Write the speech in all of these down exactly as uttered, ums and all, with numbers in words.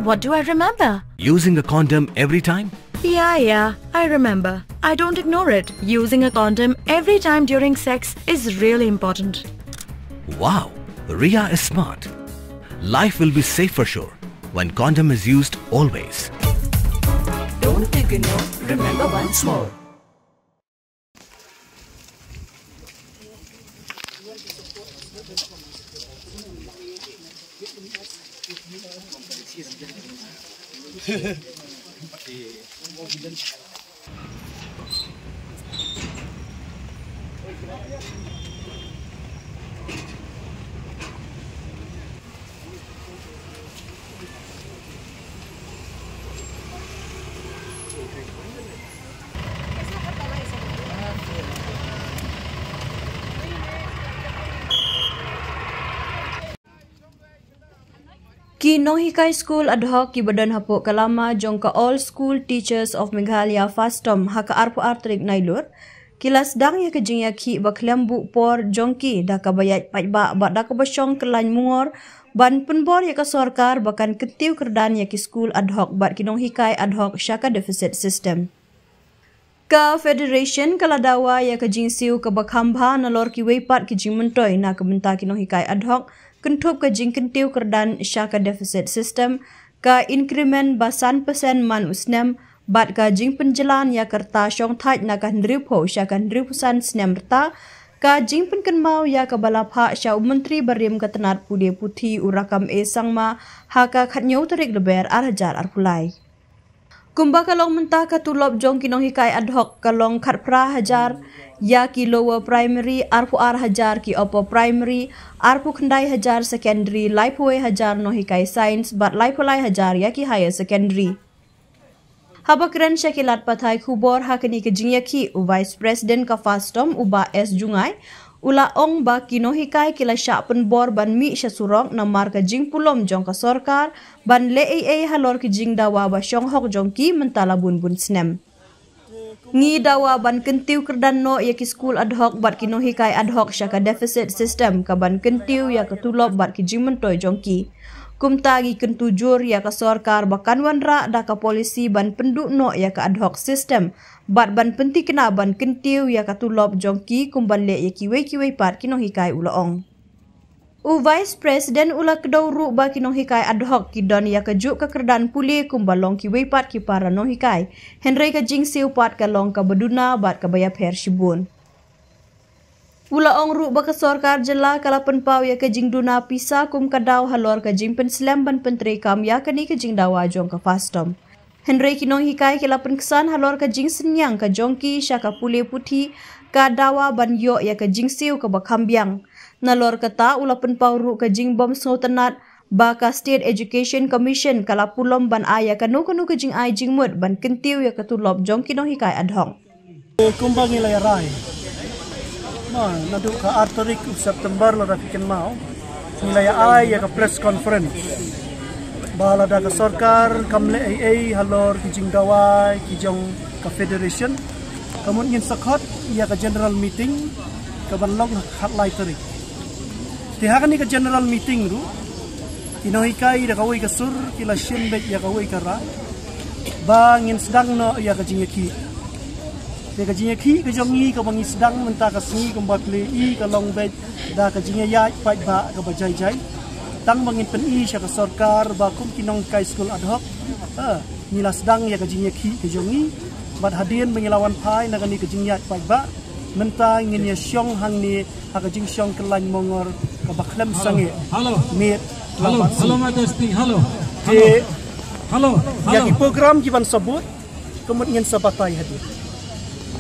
What do I remember? Using a condom every time? Yeah, yeah, I remember. I don't ignore it. Using a condom every time during sex is really important. Wow, Ria is smart. Life will be safe for sure when condom is used always. Don't ignore, remember once more. Ki nonghikai skul ad hoc kiba don hapoh ka lama jong ka All School Teachers of Meghalaya FASTOM ha ka arphew ar tarik Nailur, ki la sdang ïa ka jingïakhih ba khlem buh por jong ki da kaba ïaid paidbah bad da kaba shong kyllaiñ mungor ban pynbor ïa ka sorkar ba kan kyntiew kyrdan ïa ki skul ad hoc bad ki nonghikai ad hoc sha ka deficit system. Ka Federation ka la dawa ïa ka jingsiew kaba kham bha nalor kiwei pat ki jingmyntoi na ka bynta ki nonghikai ad hoc, kynthup ka jingkyntiew kyrdan sha ka deficit system, ka increment ba san percent man u snem, bad ka jingpynjlan ïa ka rta shongthait na ka hynriewphew sha ka hynriewphew san snem rta, ka jingpynkynmaw ïa kaba la phah sha u Myntri barim ka tnat pule puthi u Rakkam A Sangma ha ka khathynñiew tarik Lber ar hajar arphew lai. Kumba ka long mynta, ka tulop jong ki nonghikai ad hoc ka long khatphra hajar ïa ki lower primary, arphew ar hajar ki upper primary, arphew khyndai hajar secondary, laiphew wei hajar nonghikai science bad laiphew lai hajar ïa ki higher secondary. Haba kren sha ki lad pathai khubor ha kane ka jingïakhih, u Vice President ka FASTOM u Bah S Jngai u la ong ba ki nonghikai ki la shah pynbor ban mih sha surok namar ka jingpulom jong ka sorkar ban leh ei ei halor ki jingdawa ba shong hok jong ki mynta la bun bun snem. Ngi dawa ban kyntiew kyrdan noh ïa ki skul ad hoc bad ki nonghikai ad hoc sha ka deficit system, ka ban kyntiew ïa ka tulop bad ki jingmyntoi jong ki. Kumta ngi kyntu jur ïa ka sorkar ba kan wanrah da ka polisi ban pynduh noh ïa ka ad hoc system bad ban pynthikna ban kyntiew ïa ka tulop jong ki kumba leh ïa kiwei kiwei pat ki nonghikai, u la ong. U Vice President u la kdew ruh ba ki nonghikai ad hoc ki don ïa kajuh ka kyrdan pule kumba long kiwei pat ki para nonghikai, hynrei ka jingsiew pat ka long kaba duna bad kaba ïapher shibun. U la ong ruh ba ka sorkar jylla ka la pynpaw ïa ka jingduna pisa kum ka daw halor ka jingpynslem ban pyntreikam ïa kane ka jingdawa jong ka FASTOM. Hynrei ki nonghikai ki la pynksan halor ka jingsynñiang ka jong ki sha ka pule puthi, ka dawa ban ïoh ïa ka jingsiew kaba kham biang. Nalor kata, u la pynpaw ruh ka jingbym sngewtynnad ba ka State Education Commission ka la pulom ban ai ïa kano kano ka jingai jingmut ban kyntiew ïa ka tulop jong ki nonghikai ad hoc. Kumba ngi la ïa rai, ma, naduh ka ar tarik u September lada phi kynmaw, ngi la ïa ai ïa ka press conference ba lada ka sorkar kam leh ei ei halor ki jingdawa ki jong ka federation, ka mut ngin sa khot ïa ka general meeting ka ban long ha ka khatlai tarik. Te ha kane ka general meeting ruh, ki nonghikai da kawei ka sur ki la shim beit ïa kawei ka rai ba ngin sdang noh ïa ka jingïakhih. Te ka jingïakhih ka jong ngi kaba ngi sdang mynta ka sngi kumba phi la i ka long beit da ka jingïaid paidbah kaba jai jai. Tang ba ngin pyni sha ka sorkar ba kum ki nonghikai skul ad hoc, eh, ngi la sdang ïa ka jingïakhih ka jong ngi. Bad hadien ba ngi la wan phai na kane ka jingïaid paidbah, mynta ngin ïa shong hangne ha ka jingshong kyllaiñ mongor kaba khlem sangeh. Hello. Miet. Hello, hello, my testing. Hello. Te hello. Hello. Ïa ki program ki ban sa bud, ka mut ngin sa batai hadien.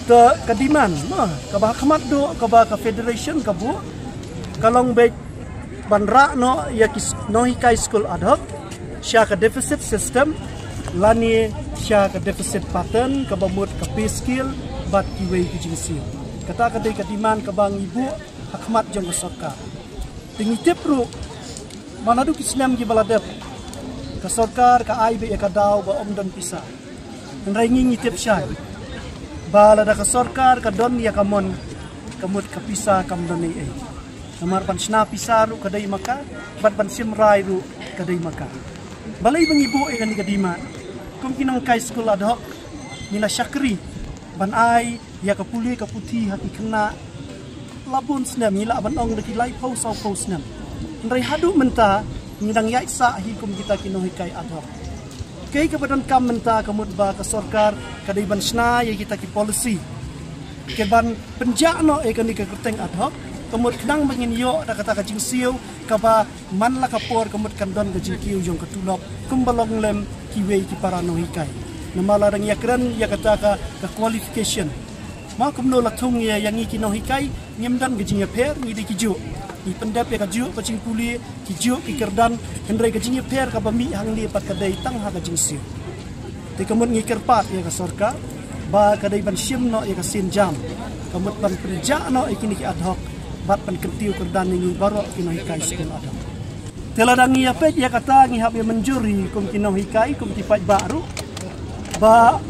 Te ka demand, ma, kaba ha khmat duh, kaba ka federation ka buh, ka long beit ban rah noh ïa ki s-, nonghikai skul ad hoc sha ka deficit system lane sha ka deficit pattern, kaba mut ka pay scale bad kiwei ki jingsiew. Kata ka dei ka demand kaba ngi buh ha khmat jong ka sorkar. Te ngi tip ruh ba naduh ki snem kiba la dep, ka sorkar ka ai beit ïa ka daw ba ym don pisa. Hynrei ngi ngi tip shai ba lada ka sorkar ka don ïa ka mon, ka mut ka pisa kam don ei ei. Namar ban shna pisa ruh ka dei ma ka, bad ban shim rai ruh ka dei ma ka. Balei ba ngi buh ïa kane ka demand? Kum ki nonghikai skul ad hoc, ngi la shakri ban ai ïa ka pule ka puthi ha ki khynnah la bun snem, ngi lah ban ong da ki laiphew sawphew snem. Hynrei haduh mynta ngi dang ïaid sah hi kum kita ki nonghikai ad hoc. Kaei kaba donkam mynta ka mut ba ka sorkar ka dei ban shna ïa kita ki policy, ka ban pynjah noh ïa kane ka kyrteng ad hoc, ka mut khnang ba ngin ïoh da kata ka jingsiew kaba man la ka por ka mut kan don ka jingkiew jong ka tulop kumba long lem kiwei ki para nonghikai. Namar lada ngi ïakren ïa kata ka, ka qualification, ma kumno la thung ïa, ïa ngi ki nonghikai, ngim don ka jingïapher, ngi dei kijuh. Ngi pyndep ïa kajuh ka jingpule, kijuh ki kyrdan, hynrei ka jingïapher kaba mih hangne pat ka dei tang ha ka jingsiew. Te ka mut ngi kyrpad ïa ka sorkar ba ka dei ban shim noh ïa ka sienjam, ka mut ban pynjah noh ïa kine ki ad hoc bad ban kyntiew kyrdan ïa ngi baroh ki nonghikai skul ad hoc. Te lada ngi ïa peit ïa kata, ngi hap ïa mynjur hi kum ki nonghikai, kum ki paidbah ruh, ba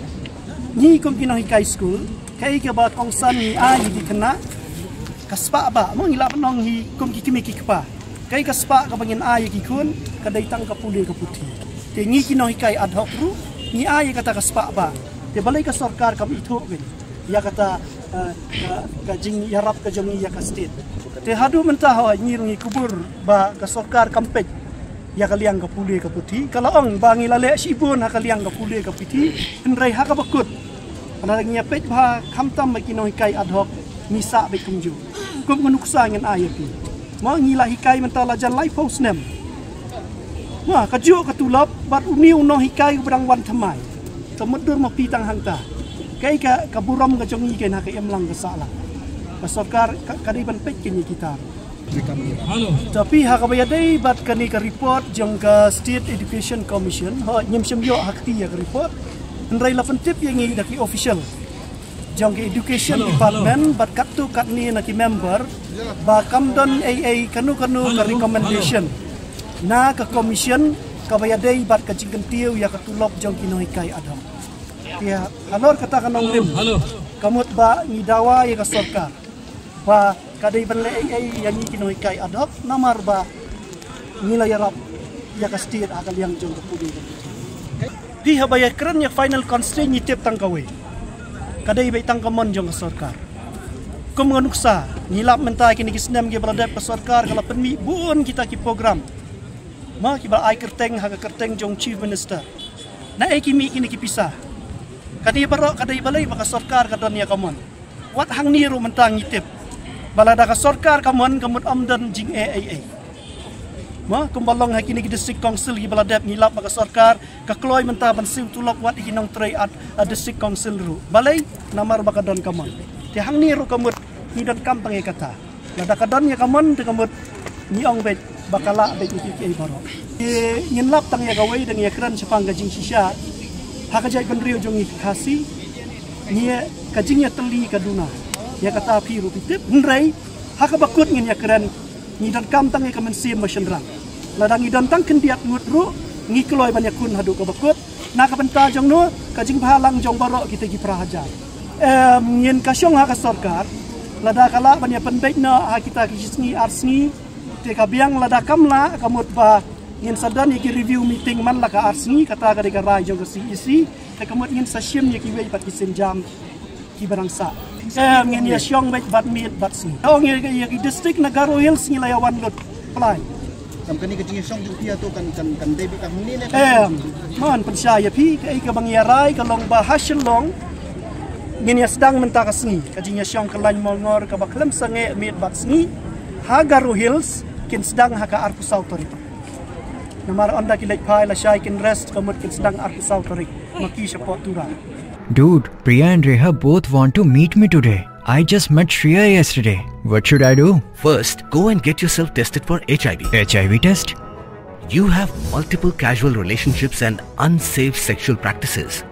ngi kum ki nonghikai skul, kaei kaba kongsan ngi ai ïa ki khynnah ka spah bah, mo, ngi lah ban ong hi kum ki kmie ki kpa. Kaei ka spah kaba ngin ai ïa ki khun ka dei tang ka pule ka puthi. Te ngi ki nonghikai ad hoc ruh ngi ai ïa kata ka spah bah. Te balei ka sorkar kam ithuh kein ïa kata, eh, ka, ka jingïarap ka jong ngi ïa ka state? Te haduh mynta hooid ngi ruh ngi kubur ba ka sorkar kam peit ïa ka liang ka pule ka puthi. Ka la ong ba ngi la leh shibun ha ka liang ka pule ka puthi, hynrei ha kaba kut, lada ngi ïa peit bha khamtam ba ki nonghikai ad hoc, ngi sah beit kumjuh. Kum ka nuksa ngin ai ïa phi, ma, ngi la hikai mynta la jan laiphew snem. Ma, kajuh ka tulop bad une u nonghikai uba dang wan thymmai, ka mutdur ma phi tang hangta. Kaei ka, ka burom ka jong ngi kein ha ka imlang ka sahlang? Ka sorkar ka, ka dei ban peit kein ïa kita. Tapi ha kaba ïadei bad kane ka report jong ka State Education Commission, hooid, ngim shym ïoh ha kti ïa ka report. Hynrei la pyntip ïa ngi da ki official jong ka Education Department bad katto katne na ki member ba kam don ei ei kano kano ka recommendation na ka commission kaba ïadei bad ka jingkyntiew ïa ka tulop jong ki nonghikai ad hoc. Ïa, halor kata ka nongrim, ka mut ba ngi dawa ïa ka sorkar ba ka dei ban leh ei ei ïa ngi ki nonghikai ad hoc, namar ba ngi la ïarap ïa ka state ha ka liang jong ka pule. Te haba ïakren ïa final constraint ngi tip tang kawei, ka dei beit tang ka mon jong ka sorkar. Kum ka nuksa, ngi lap mynta kine ki snem kiba la dep ka sorkar ka la pynmih bun kita ki program, ma, kiba ai kyrteng ha ka kyrteng jong Chief Minister. Naei ki mih kine ki pisa? Kane baroh ka dei balei? Ba ka sorkar ka don ïa ka mon. Wat hangne ruh mynta ngi tip ba lada ka sorkar ka mon, ka mut ym don jingeh ei ei. Ma, kumba long ha kine ki district council kiba la dep, ngi lap ba ka sorkar ka kloi mynta ban siew tulop wat ïa ki nongtrei at, at district council ruh. Balei? Namar ba ka don ka mon. Te hangne ruh ka mut ngi donkam tang ïa kata. Lada ka don ïa ka mon te ka mut ngi ong beit ba ka lah beit ïa kiei kiei baroh. Te ngin lap tang ïa kawei, da ngi ïakren shaphang ka jingshisha ha ka jaitbynriew jong ngi ka Khasi, ngi, ka jingïatylli ka duna. Ïa kata phi ruh phi tip, hynrei ha kaba kut ngin ïakren, ngi donkam tang ïa ka mynsiem ba shynrang. Lada ngi don tang khyndiat ngut ruh ngi kloi ban ïakhun haduh kaba kut. Na ka bynta jong no? Ka jingbhalang jong baroh kita ki phra hajar. Em, ngin ka shong ha ka sorkar, lada ka lah ban ïa pynbeit noh ha kita ki shi sngi ar sngi. Te ka biang, lada kam lah, ka mut ba ngin sa don ïa ki review meeting man la ka ar sngi, kata ka dei ka rai jong ka C E C. Te ka mut ngin sa shim ïa kiwei pat ki sienjam kiba dang sah. Em, ngin ïa shong beit bad miet bad sngi. Ong ïa, ïa ki district na Garo Hills ngi la ïa wan lut. Pynlait. Kam kane ka jingïashong jong phi hato kan, kan, kan dei beit ka hangne ne? Em, mon pynshai ïa phi, kaei kaba ngi ïa rai ka long ba ha Shillong ngin ïa sdang mynta ka sngi ka jingïashong ka lain molngor kaba khlem sangeh miet bad sngi. Ha Garo Hills kin sdang ha ka arphew saw tarik. Namar ynda ki leit phai lashai kin rest, ka mut kin sdang arphew saw tarik. Ma ki shapoh Tura. Dude, Priya and Reha both want to meet me today. I just met Shreya yesterday. What should I do? First, go and get yourself tested for H I V. H I V test? You have multiple casual relationships and unsafe sexual practices.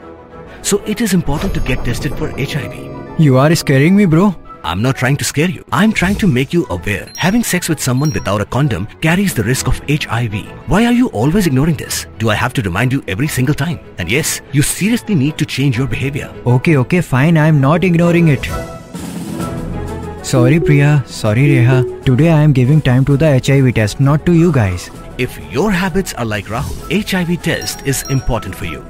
So it is important to get tested for H I V. You are scaring me, bro. I'm not trying to scare you. I'm trying to make you aware. Having sex with someone without a condom carries the risk of H I V. Why are you always ignoring this? Do I have to remind you every single time? And yes, you seriously need to change your behavior. Okay, okay, fine. I'm not ignoring it. Sorry, Priya. Sorry, Reha. Today I am giving time to the H I V test, not to you guys. If your habits are like Rahul, H I V test is important for you.